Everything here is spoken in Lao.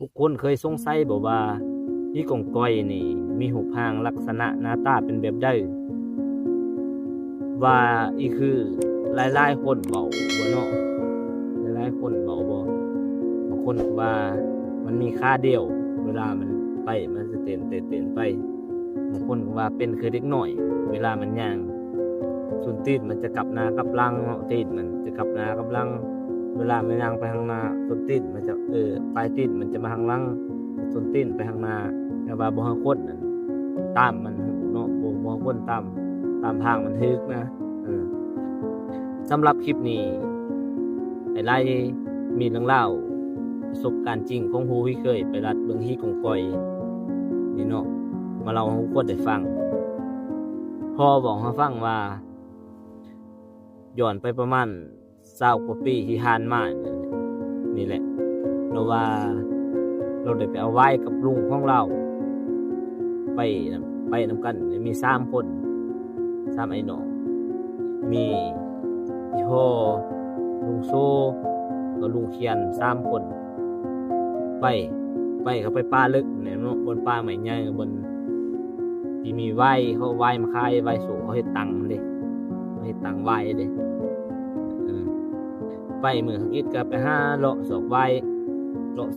ທຸກຄົນເຄີຍສົງໄສບໍ່ວ່າ ຜີກອງກອຍນີ້ມີຮູບຮ່າງລັກສະນະໜ້າຕາເປັນແບບໃດ? ວ່າອີກຄືຫຼາຍໆຄົນເວົ້າບໍ່ເນາະ ຫຼາຍໆຄົນເວົ້າບໍ່? ບາງຄົນກໍວ່າມັນມີຂາດຽວ ເວລາມັນໄປ ມັນຈະເຕັ້ນໆໄປ. ບາງຄົນກໍວ່າເປັນຄືເດັກນ້ອຍ ເວລາມັນຍ່າງ ສົ້ນຕີນມັນຈະກັບໜ້າກັບຫຼັງເນາະ ຕີນມັນຈະກັບໜ້າກັບຫຼັງ ເວລາມັນຍ່າງໄປທາງໜ້າ ສົ້ນຕີນມັນຈະ ເອີ ປາຍຕີນມັນຈະມາທາງຫຼັງ ສົ້ນຕີນໄປທາງໜ້າ ແຕ່ວ່າບໍ່ໃຫ້ຄົນນັ້ນຕາມມັນເນາະ ບໍ່ ບໍ່ໃຫ້ຄົນຕາມ ຕາມທາງມັນຖືກນະ. ເອີ ສຳລັບຄລິບນີ້ ໄອ້ໄລມີເລື່ອງລາວປະສົບການຈິງຂອງຜູ້ທີ່ເຄີຍໄປລັດເບິ່ງຜີກອງກອຍນີ້ເນາະ ມາເລົ່າໃຫ້ທຸກຄົນໄດ້ຟັງ. ພໍ່ເວົ້າໃຫ້ຟັງວ່າ ຍ້ອນໄປປະມານຊາວກວ່າປີທີ່ຜ່ານມານີ້ແຫຼະ ລາວວ່າລາວໄດ້ໄປເອົາວາຍກັບລຸງຂອງລາວ ໄປນຳ ໄປນຳກັນ ມີສາມຄົນ ສາມອ້າຍນ້ອງ ມີອີ່ພໍ່ ລຸງໂຊ ແລ້ວກໍລຸງຂຽນ ສາມຄົນ ໄປ ໄປ ເຂົາໄປປ່າເລິກແຫຼະເນາະ ບ່ອນປ່າໄມ້ໃຫຍ່ ບ່ອນທີ່ມີວາຍ ເຂົາເອົາວາຍມາຂາຍ ວາຍໂຊ ເຂົາເຮັດຕັງເດ້ ເຂົາເຮັດຕັງວາຍເດ້. ເອີ ໄປມື້ທຳອິດກໍໄປຫາເລາະຊອກວາຍ